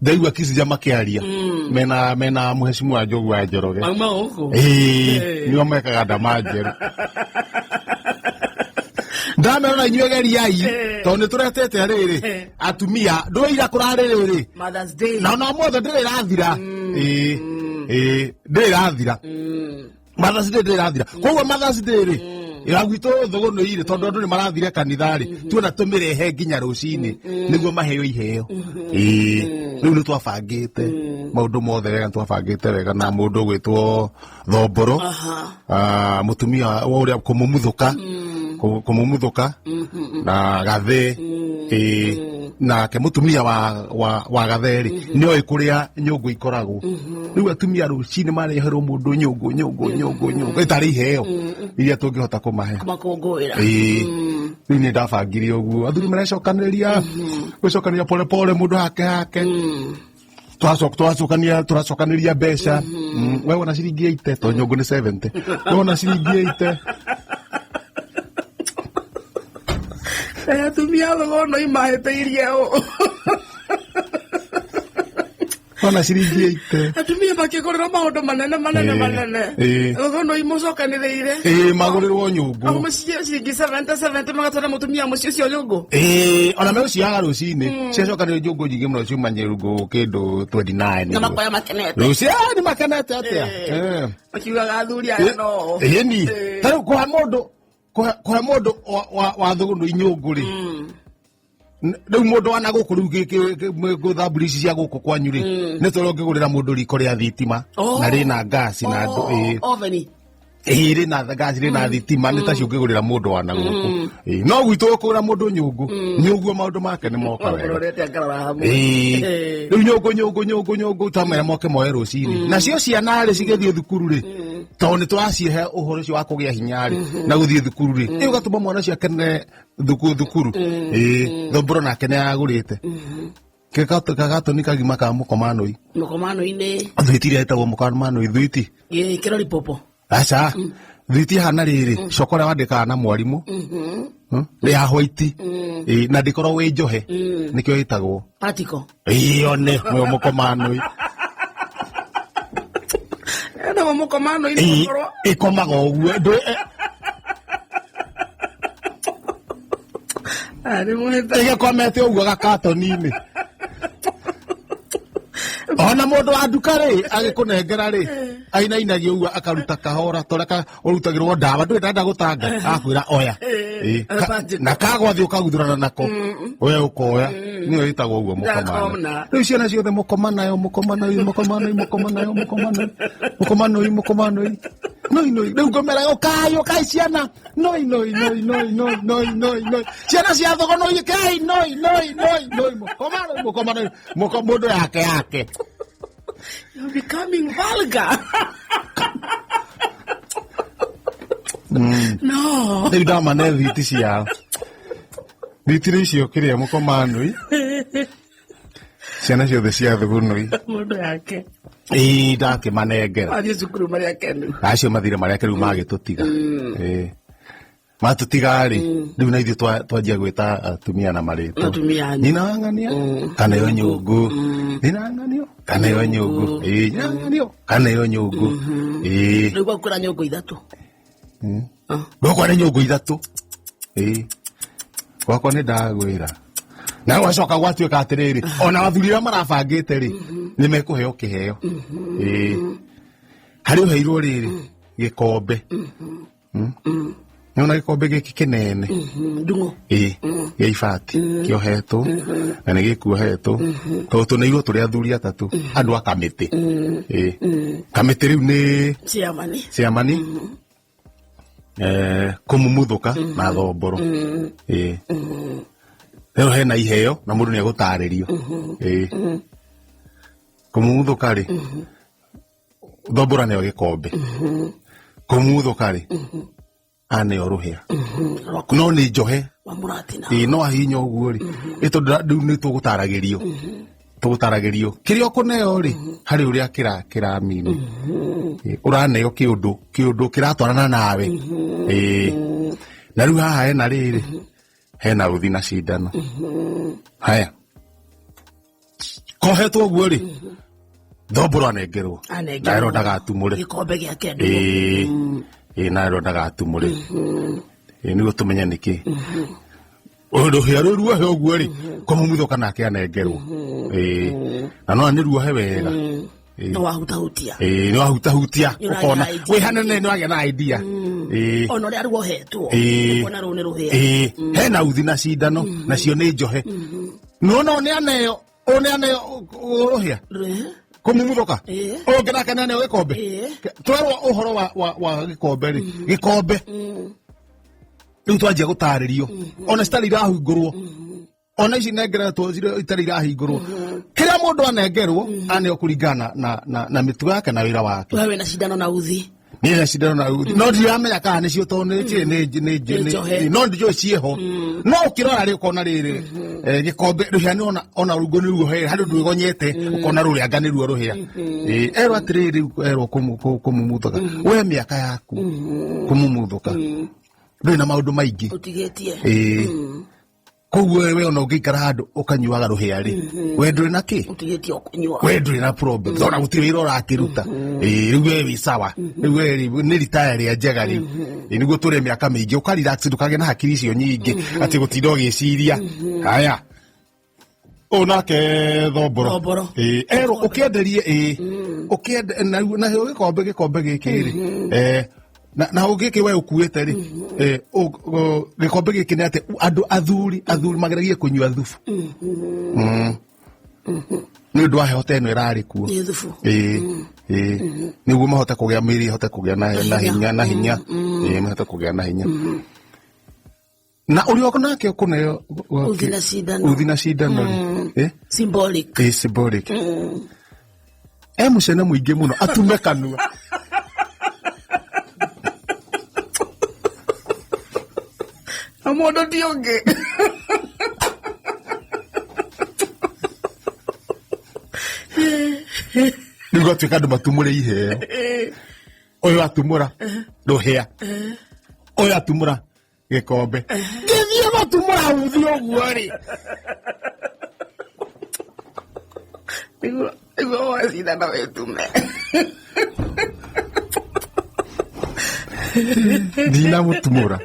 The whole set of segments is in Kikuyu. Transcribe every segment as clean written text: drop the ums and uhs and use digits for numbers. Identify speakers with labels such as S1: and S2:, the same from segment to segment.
S1: Ndaigua Kisija makĩaria mena mheshimiwa Njogu wa Njoroge.
S2: Mauma gũkũ.
S1: Ĩĩ,
S2: Eh.
S1: nĩo mekaga ndama njerũ. Ndamera na inyuĩ geriai
S2: Eh.
S1: tondũ nĩ tũretete rĩrĩ
S2: Eh.
S1: atumia ndũira kũrarĩ rĩrĩ
S2: Mother's Day.
S1: na ona mothe ndĩrĩ ĩrathira. Ĩĩ, ĩĩ, ndĩrĩ ĩrathira. Mothers Day ndĩrĩ ĩrathira, koguo Mothers Day rĩ ya gwitũ thũgũnũ irĩ tondũ andũ nĩ marathire kanitha rĩ, tuona tũmĩrehe nginya rũcinĩ nĩguo maheo iheo. Ĩĩ, rĩu nĩ twabangĩte maũndũ mothe wega, nĩ twabangĩte wega na mũndũ ũgwĩtwo Thomboro.
S2: Aha.
S1: Ah, mũtumia wa ũrĩa kũmũmuthũka, kũmũmuthũka na gathe. Ĩĩ, nake mũtumia wa gathe rĩ nĩoĩ kũrĩa nyũngũ ikoragwo. Rĩu atumia rũcinĩ mareherwo mũndũ nyũngũ nyũngũ nyũngũ nyũngũ ĩtarĩ iheo iria tũngĩhota kũmahe.
S2: Kũmakũngũĩra.
S1: Ĩĩ, rĩu nĩ ndabangire ũguo athuri marecokanĩrĩria gũcokanĩria pole pole, mũndũ hake hake, tũracokania tũracokanĩria mbeca. We wona ciringi 80 to nyũngũ nĩ 70, we wona ciringi 80.
S2: Atumia thogono imahĩtĩirie ũ.
S1: Wona ciringi 80.
S2: Atumia makĩgũrĩrwo maũndũ manene manene manene. Thogono imũcokanĩrĩire.
S1: Ĩĩ, magũrĩrwo nyũngũ.
S2: Au mũciĩ ciringi 70 70 magatwara mũtumia mũciĩ ũcio nyũngũ.
S1: Ĩĩ, ona megũciaga rũcinĩ ciacokanĩrĩrio nyũngũ nyingĩ mũno, ciuma nyũngũ kĩndũ 29.
S2: Na makoya makenete.
S1: Rũciĩ nĩ makenete atĩa.
S2: Makiugaga athuri aya no.
S1: Ĩni ta rĩu kũhe mũndũ kũhe mũndũ wa thũgũnũ inyũngũ rĩ, rĩu mũndũ wana gũkũ rĩu gũthamburi ici cia gũkũ kwanyu rĩ, nĩ tũrĩa ũngĩgũrĩra mũndũ riko rĩa thitima
S2: Oh.
S1: na rĩna ngasi na andũ. Ĩĩ.
S2: Oven.
S1: Ĩĩ, rĩna ngasi, rĩna thitima, nĩ tacio ũngĩgũrĩra mũndũ wana gũkũ. Ĩĩ, no gwitũ ũkũgũra mũndũ nyũngũ nyũngũ maũndũ make nĩ moka wega.
S2: Ũrorete ngarara hamwe.
S1: Ĩĩ. Rĩu nyũngũ nyũngũ nyũngũ nyũngũ twamera moke moe rũcinĩ, nacio ciana rĩ cigĩthiĩ thukuru rĩ, tondũ nĩ tũracihe ũhoro ũcio wa kũgĩa hinya rĩ na gũthiĩ thukuru rĩ, ĩ ũgatũma mwana ũcio akene thukuru. Ĩĩ, Thomboro nake nĩ agũrĩte kagatoni kagima ka mũkomanũi.
S2: Mũkomano-inĩ.
S1: Thwiti ĩrĩa ĩtagwo mũkomanũi thwiti.
S2: Kĩrori popo.
S1: Aca, thwiti hana rĩrĩ coka ũrĩa wandĩkaga na mwarimũ. Rĩa hwaiti. Ĩĩ, na ndĩkorwo wĩ njohe nĩkĩo ĩtagwo
S2: Patiko.
S1: Ĩĩ, one nĩyo mũkomanũi.
S2: Ĩtagwo mũkomano-inĩ.
S1: Ĩĩ,
S2: Gũkorwo.
S1: Ĩkomaga ũguo.
S2: Ah, nĩ mũhĩta.
S1: Ĩgĩkomete ũguo gakatoni-inĩ, ona mũndũ wa nduka rĩ agĩkũnengera rĩ ainainagia ũguo akaruta kahora torĩa ũrutagĩrwo ndawa ndũrĩ ndanda gũtanga akwĩra oya. Ĩĩ, na kagwathi ũkaguthũrana nako we ũkoya, nĩyo ĩtagwo ũguo mũkomano.
S2: Ndakona.
S1: Rĩu ciana ciothe mũkomanayo mũkomanoi mũkomanoi mũkomanayo mũkomanoi mũkomanoi mũkomanoi noi noi, rĩu ngomera ũkai ũkai ciana noi noi noi noi noi noi noi noi, ciana cia thogonoi kai noi noi noi noi mũkomanoi mũkomanoi mũko mũndũ yake yake.
S2: You're becoming vulgar. No.
S1: Rĩu ndamane thiti ciao, thiti rĩ icio kĩrĩa mũkomanoi ciana ciothe cia thugunui.
S2: Mũndũ yake.
S1: Ĩĩ, ndakĩmanengera.
S2: Mathiĩ cukuru marĩ akenu.
S1: Acio mathire marĩa rĩu magĩtũtiga. Ĩĩ. Matũtiga rĩ, rĩu na ithuĩ twanjia gwĩta atumia na marĩtwa.
S2: Atumia anyu.
S1: Nyina wa ng'ania kana yo nyũngũ, nyina wa ng'anio kana yo nyũngũ. Ĩĩ, nyina wa ng'anio kana yo nyũngũ. Ĩĩ.
S2: Rĩu gwakwĩra nyũngũ ithatũ. Ah.
S1: Gwakwa nĩ nyũngũ ithatũ. Ĩĩ, gwakwa nĩ ndagwĩra na gwacoka gwatuĩka atĩrĩrĩ, ona athuri arĩa marabangĩte rĩ nĩ mekũheo kĩheo. Ĩĩ, harĩ ũheirwo rĩrĩ gĩkombe. Nĩwona gĩkombe gĩkĩ kĩnene?
S2: Ndung'o.
S1: Ĩĩ, gĩa ibati kĩohetwo na nĩ gĩkuohetwo tondũ tũneirwo tũrĩ athuri atatũ andũ a kamĩtĩ. Ĩĩ, kamĩtĩ rĩu nĩ
S2: Chairman.
S1: ciamani kũmumuthũka na Thomboro. Ĩĩ, rĩu hena iheo na mũndũ nĩ egũtarĩrio. Ĩĩ, kũmumuthũka rĩ, Thomboro nĩyo gĩkombe, kũmumuthũka rĩ aneo rũhĩa no nĩ njohe.
S2: Wa mũratina.
S1: Ĩĩ, no ahihinya ũguo rĩ, ĩ tondũ rĩu nĩ tũgũtaragĩrio kĩrĩa ũkũneo rĩ harĩ ũrĩa kĩramini. Ĩĩ, ũraneo kĩũndũ kĩratwarana nawe. Ĩĩ, na rĩu haha hena rĩrĩ hena uthi na cindano haya. Kohetwo ũguo rĩ, Thomboro anengerwo.
S2: Anengerwo.
S1: Na erwo ndagatumũre.
S2: Gĩkombe gĩake ndũgũ.
S1: Ĩĩ. Ĩĩ, na erwo ndagatumũre. Ĩĩ, nĩguo tũmenye nĩkĩ. Rũhĩa rũu ruohe ũguo rĩ, kũmumuthoka nake anengerwo. Ĩĩ. Na no nĩ ruohe wega. Ĩĩ.
S2: No wahutahutia.
S1: Ĩĩ, nĩ wahutahutia
S2: Nĩ ũragĩa
S1: ũkona
S2: idea.
S1: wĩ hanene nĩ wagĩa na idea. Ĩĩ.
S2: Ona ũrĩa ruohetwo.
S1: Ĩĩ.
S2: Ũkona rũu nĩ rũhĩa.
S1: Ĩĩ, hena uthi na cindano nacio nĩ njohe. Nona nĩ aneo, ũyũ nĩ aneo rũhĩa.
S2: Rũhĩa.
S1: Kũmumuthoka.
S2: Ĩĩ.
S1: Ũyũ ũngĩ nake nĩ aneo gĩkombe.
S2: Ĩĩ.
S1: Twerwo ũhoro wa gĩkombe rĩ, gĩkombe. Rĩu twanjia gũtarĩrio. Ona citarĩ irahingũrwo. Ona ici nengeretwo itarĩ irahingũrwo. Kĩrĩa mũndũ anengerwo, aneo kũringana na mĩtugo yake na wĩra wake.
S2: We wĩna cindano na uthi.
S1: Niĩ na cindano na uthi. No ndiramenya kana nĩcio tondũ nĩ nĩ nĩ
S2: Nĩ njohe.
S1: no ndijũĩ ciĩho. No ũkĩrora rĩ ũkona rĩrĩ, gĩkombe rũhĩa nĩ ona rungo nĩ ruohe harĩ ũndũ ĩgonyete ũkona rũrĩa anga nĩruo rũhĩa. Erwo atĩrĩrĩ rĩu erwo kũmumuthoka. We mĩaka yaku kũmumuthoka. Ndũrĩ na maũndũ maingĩ.
S2: Ũtigĩtie.
S1: Ĩĩ. Koguo we ona ũngĩikara handũ ũkanyuaga rũhĩa rĩ, we ndũrĩ na kĩ?
S2: Ũtigĩtie ũkũnyua.
S1: We ndũrĩ na problem. Tondũ gũtirĩ wĩra ũrakĩruta. Ĩĩ, rĩu we wĩ sawa. Rĩu we rĩ, nĩ retire ĩrĩa njega rĩu. Ĩĩ, nĩguo tũrĩe mĩaka mĩingĩ, ũka relax ndũkagĩe na hakiri icio nyingĩ atĩ gũtinda ũgĩciria. Haya. Ũyũ nake Thomboro.
S2: Thomboro.
S1: Ĩĩ, erwo ũkĩenderie, ĩĩ. Ũkĩende, na gĩkombe, gĩkombe gĩkĩ rĩ. Na gĩkĩ we ũkuĩte rĩ, gĩkombe gĩkĩ nĩ atĩ andũ athuri mageragie kũnyua thubu. Nĩ ũndũ wa heho ta ĩno ĩrarĩ kuo.
S2: Nĩ thubu.
S1: Ĩĩ, ĩĩ. Nĩguo mahote kũgĩa mĩĩrĩ ĩhote kũgĩa na hinya, na hinya. Ĩĩ, mahote kũgĩa na hinya. Na ũrĩa nake ũkũneo
S2: Uthi na cindano.
S1: Uthi na cindano rĩ.
S2: Symbolic.
S1: Ĩĩ, symbolic. E mũcene mũingĩ mũno, atume kanua.
S2: Na mũndũ ti ũngĩ.
S1: Rĩu gwatuĩka andũ matumũre iheo. Ũyũ atumũra rũhĩa. Ũyũ atumũra gĩkombe. Ngĩthiĩ gũtumũra uthi ũguo rĩ.
S2: Nĩguo wacindana wĩtume.
S1: Ndinamũtumũra.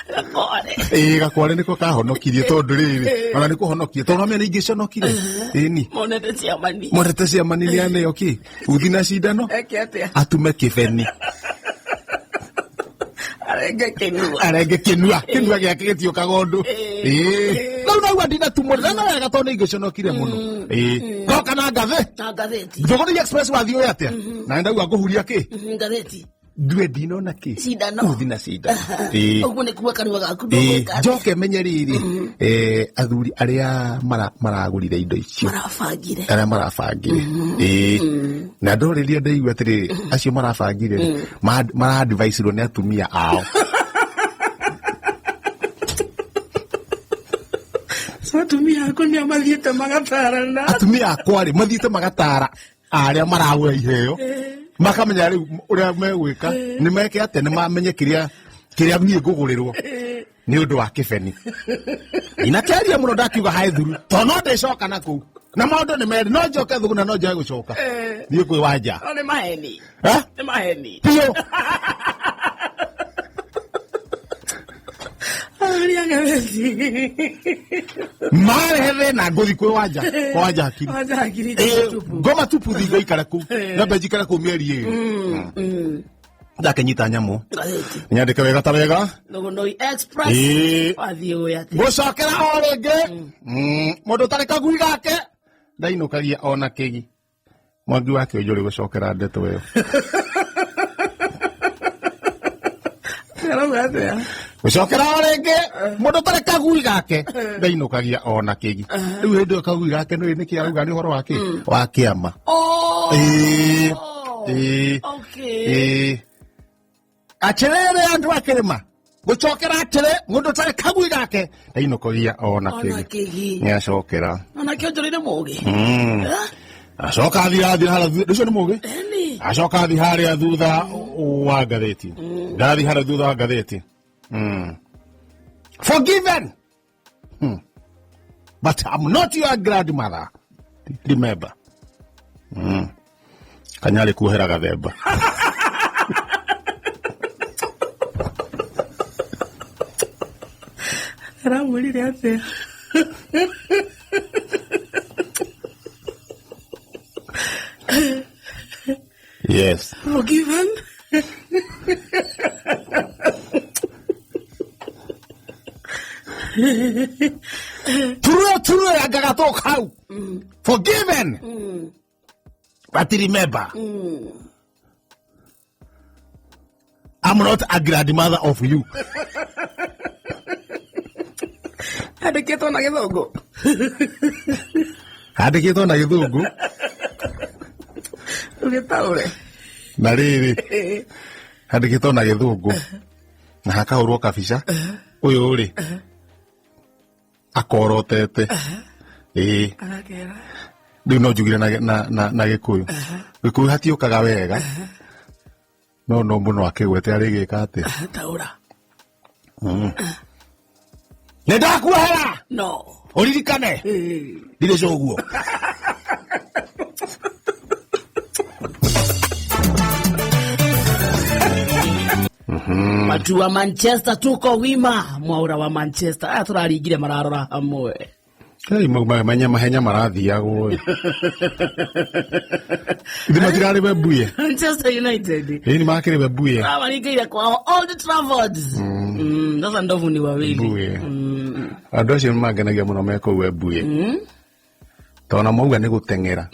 S2: Gakware.
S1: Ĩĩ, gakware nĩko kahonokirie tondũ rĩrĩ, ona nĩ kũhonokia tondũ amenya nĩ ingĩconokire. Ĩni.
S2: Monete ciamani.
S1: Monete ciamani nĩ aneo kĩ? Uthi na cindano?
S2: Eke atĩa?
S1: Atume kĩbeni.
S2: Arenge kĩnua.
S1: Arenge kĩnua. Kĩnua gĩake gĩtiũkaga ũndũ. Ĩĩ. Rĩu naigua ndinatumũra. Na wega tondũ nĩ ingĩconokire mũno. Ĩĩ. Ngoka na ngathĩ.
S2: Na ngathĩti.
S1: Thũgũrĩ Express wathiĩ ũyũ atĩa? Na ndaigua ngũhuria kĩ?
S2: Ngathĩti.
S1: Ndue ndinona kĩ?
S2: Cindano.
S1: Uthi na cindano. Ĩĩ.
S2: Ũguo nĩ kuua kanua gaku
S1: Ĩĩ,
S2: ndũgwĩka atĩa?
S1: njoke menye rĩrĩ, athuri arĩa maragũrire indo icio.
S2: Marabangire.
S1: Arĩa marabangire. Ĩĩ. Na ndorĩria ndaigua atĩrĩrĩ, acio marabangire rĩ, mara-advice-irwo nĩ atumia ao.
S2: So atumia aku nĩo mathiĩte magatarana.
S1: Atumia akwa rĩ, mathiĩte magatara arĩa maragũra iheo. Makamenya rĩu ũrĩa megwĩka, nĩ meke atĩa, nĩ mamenye kĩrĩa niĩ ngũgũrĩrwo. Nĩ ũndũ wa kĩbeni. Inakĩaria mũno ndakiuga hae thuru, tondũ no ndĩcoka na kũu. Na maũndũ nĩ merĩ, no njoke thũgũ na no njoe gũcoka. Niĩ kwĩ wanja.
S2: No nĩ maheni.
S1: Ha?
S2: Nĩ maheni.
S1: Biũ.
S2: Aria ngathĩti.
S1: Marehe thĩna ngũthi kwĩ wanja. Kwa wanja hakiri.
S2: Wanja hakiri tupu.
S1: Ngoma tupu thi ngaikara kũu. Nyambe njikare kũu mĩeri ĩĩrĩ. Ndakenyita nyamũ.
S2: Ngathĩti.
S1: Nyandĩke wega ta wega.
S2: Thũgũnũi Express.
S1: Ĩĩ.
S2: Wathiĩ ũĩ atĩa?
S1: Gũcokera o rĩngĩ. Mũndũ ũtarĩ kagui gake ndainũkagia ona kĩgi. Mwangi wa Kĩũnjũ gũcokera ndeto ĩyo.
S2: Arauga atĩa?
S1: Gũcokera o rĩngĩ, mũndũ ũtarĩ kagui gake ndainũkagia ona kĩgi. Rĩu hĩndĩ ĩyo kagui gake nĩ nĩkĩ arauga nĩ ũhoro wa kĩ? Wa kĩama. Ĩĩ. Ĩĩ.
S2: Okay.
S1: Ĩĩ. Atĩrĩrĩ andũ a kĩrĩma, gũcokera atĩrĩ, mũndũ ũtarĩ kagui gake ndainũkagia ona
S2: Ona
S1: kĩgi.
S2: kĩgi.
S1: Nĩ acokera.
S2: Ona Kĩũnjũ nĩ mũũgĩ.
S1: Acoka athiĩ athiĩ harĩa thutha, ũcio nĩ mũũgĩ?
S2: Ĩni.
S1: Acoka athiĩ harĩa thutha wa ngathĩti. Ndathiĩ harĩa thutha wa ngathĩti. Forgiven. But I'm not your grandmother. Remember. Kanyarĩ kuohera gathemba.
S2: Aramwĩrire atĩa?
S1: Yes.
S2: Forgiven.
S1: Turue turue angagatoka hau. Forgiven. But remember. I'm not a grandmother of you.
S2: Andĩkĩtwo na gĩthũngũ.
S1: Handĩkĩtwo na gĩthũngũ.
S2: Ũgĩtaũre.
S1: Na rĩrĩ handĩkĩtwo na gĩthũngũ na hakahũrwo kabica ũyũ rĩ akorotete ĩĩ.
S2: Arakera.
S1: Rĩu no njugire na gĩkũyũ. Gĩkũyũ hatiũkaga wega no no mũno akĩgwete arĩgĩka atĩ
S2: Taũra.
S1: Nĩ ndakuohera.
S2: No.
S1: Ũririkane ndirĩ coguo.
S2: Watu wa Manchester tuko wima. Mwaura wa Manchester aya tũraringire mararora hamwe.
S1: Kai manya mahenya marathiagwo ĩ. Ithe matirarĩ Webuye.
S2: Manchester United
S1: Ĩĩ nĩ makĩrĩ Webuye.
S2: maringĩire kwao Old Trafford. Sasa ndovu ni wawili.
S1: Mbuye. Andũ acio nĩ mangenagia mũno me kũu Webuye. Tondũ mauga nĩ gũteng'era.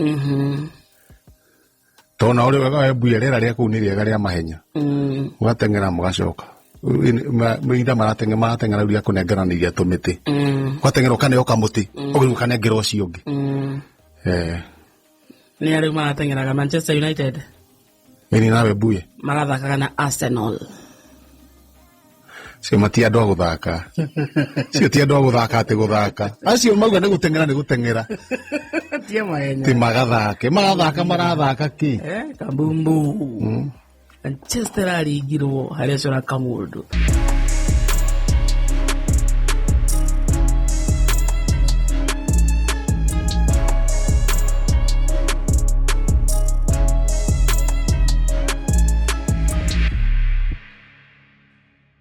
S1: Tondũ ũrĩ wega Webuye rĩera rĩa kũu nĩ rĩega rĩa mahenya. Mũgateng'era mũgacoka. Itha marateng'era marateng'era rĩu kũnengeranĩria tũmĩtĩ. Ũgateng'era ũkaneo kamũtĩ ũgathiĩ ũkanengera ũcio ũngĩ.
S2: Nĩ arĩu marateng'eraga Manchester United.
S1: Ĩni na Webuye.
S2: Marathakaga na Arsenal.
S1: Cio mati andũ a gũthaka. Cio ti andũ a gũthaka atĩ gũthaka. Acio mauga nĩ gũteng'era nĩ gũteng'era.
S2: Tie mahenya.
S1: Ti magathake. Marathaka marathaka kĩ?
S2: Kabumbu. Manchester aringirwo harĩa cora kamũndũ.